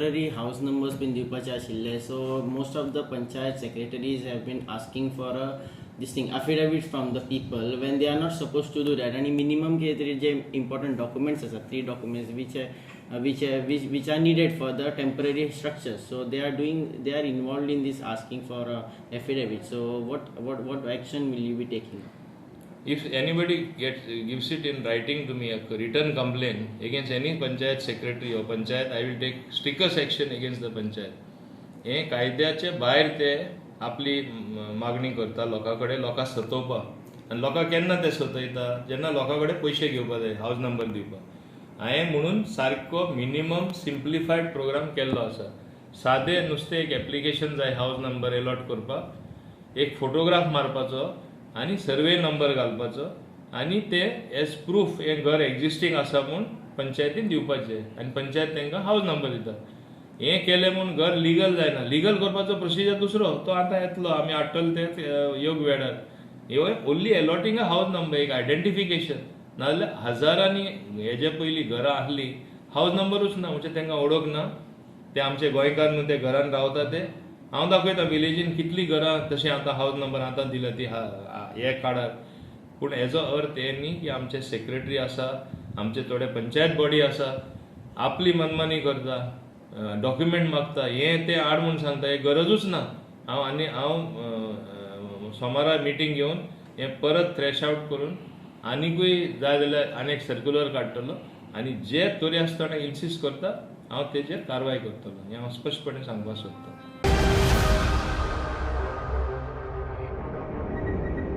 Temporary हावस numbers बीन दिवपाचे आशिल्ले. So most of the panchayat secretaries have been asking for a this thing, affidavit from the people, when they are not suppose to do that. आनी minimum कितें तरी जे important documents आसा, three documents which are needed for the temporary structures. So they are involved in this asking for affidavit. So what action will you be taking? If anybody gives it in writing to me, a written complaint against any panchayat secretary or panchayat, I will take strictest action against the panchayat. हे कायद्याचे भायर ते आपली मागणी करता लोकां कडेन, लोकांक सतोवपाक. आनी लोकांक केन्ना ते सतयता? जेन्ना लोकां कडेन पयशे घेवपा जाय हावस नंबर दिवपाक. हांवें म्हणून सारको मिनिमम सिम्प्लिफायड प्रोग्राम केल्लो आसा. सादें नुस्तें एक एप्लिकेशन जाय हावस नंबर एलॉट करपाक, एक फोटोग्राफ मारपाचो आनी सर्वे नंबर घालपाचो आनी ते एज प्रूफ हें घर एग्जिस्टींग आसा म्हूण पंचायतीन दिवपाचें आनी पंचायत तांकां हावस नंबर दिता. हें केलें म्हूण घर लिगल जायना. लिगल करपाचो प्रोसिजर दुसरो, तो आतां येतलो, आमी हाडटले ते योग्य वेळार. हे only allotting a house number, एक आयडेंटिफिकेशन. नाजाल्यार हजारांनी हेजे पयलीं घरां आहलीं, हावस नंबरूच ना, म्हणजे तांकां वळख ना. ते आमचे गोंयकार न्हू, ते घरान रावता ते. हांव दाखयता विलेजीन कितलीं घरां तशें आतां हावस नंबर आतां दिला ती हे काडात. पूण हेजो अर्थ हे न्ही की आमचे सेक्रेटरी आसा, आमचे थोडे पंचायत बॉडी आसा, आपली मनमानी करता, डॉक्युमेंट मागता, हें तें हाड म्हूण सांगता. हें गरजूच ना. हांव आनी हांव सोमारा मिटींग घेवन हें परत थ्रेश आवट करून आनिकूय जाय जाल्यार आनी एक सर्क्युलर काडटलो आनी जे तरी आसतना इन्सिस्ट करता, हांव तेजेर कारवाय करतलो, हें हांव स्पश्टपणे सांगपाक सोदतां.